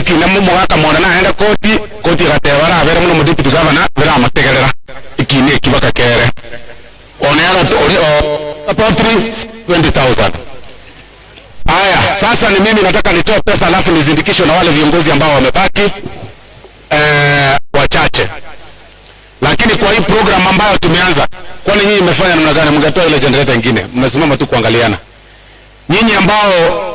Ekina momogaka mone naende koti, koti egateba arabere buna omodeputy governor beramotegerera ekina eki baka kere. One ore o potri 20,000. Haya, sasa ni mimi nataka nitoe pesa alafu nizindikishwe na wale viongozi ambao wamebaki wachache. Lakini kwa hii program ambayo tumeanza, kwani nyinyi mmefanya namna gani? Mngetoa ile generator ingine, mmesimama tu kuangaliana. Nyinyi ambao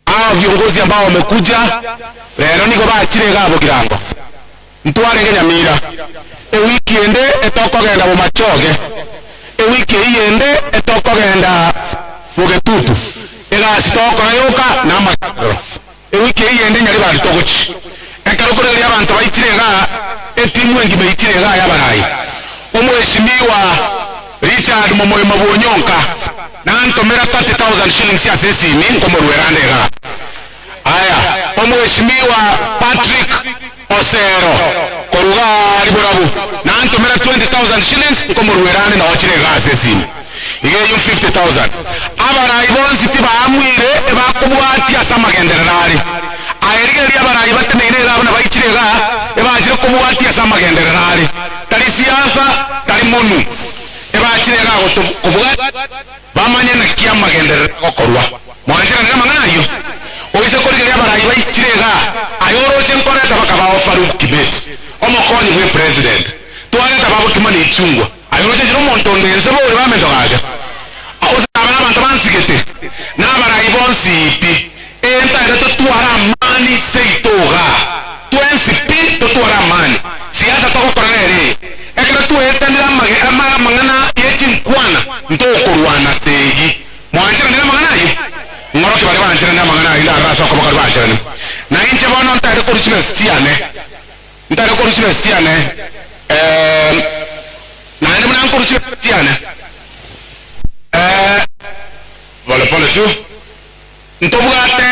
hao viongozi ambao wamekuja rero nigo bachire gabo kirango ntwarenge Nyamira ewiki ende etokogenda Bomachoge ewiki eyio ende etokogenda Bogetutu egasi togokora yoka na amagenderero ewiki eyio ende Nyaribari togochi ekero koregeria abanto baichire igaa etimu engima eichire igaa y'abarai omweshimiwa Richard Momoima Bwonyonka nantomera 30,000 shillings ase esimi nkomoruera ande igaa. Aya, Omweshimiwa Patrick Osero korwa igaa aria borabu nantomera 20,000 shillings nkomoruera ande nao chire igaa ase esimi. Iga eyio 50,000. Abarai bonsi tibaamuire ebakobwatia ase amagenderero are. Aye rigereria abarai bateneine igaa buna baichire igaa, ebachire kobwatia ase amagenderero are. Tari siasa, tari monu. Ebachire iga kobwatia, bamanye naki amagenderero agokorwa. Mwancheranire amang'ana ayio? Oise korigereria abarai baichire iga, aye oroche nkoreta bakabao Farouk Kibet, omokonyi bwe president. Twareta babo Kimani Ichung'wa, aye oroche inche nomonto onde inse bori bamento gake. Gose aba nabanto bansigete, na abarai bonsi pi. Ee ntaete totware amani seito igaa. Twensi pi totware amani. Siasa togokora nere eye. Ekero tweetanire amage ama amang'ana ye chinkwana ntokorwana segi. Mwancheranire amang'ana ayio? Ng'oroki baria bancheranire amang'ana ayio ndarore ase okoboka baria bancheranire. Na inche bono ntaete korwa chibesa chiane. Ntaete korwa chibesa chiane. Eeh naende buna nkorwa chibesa chiane. Eeh pole pole tu. Ntobwate.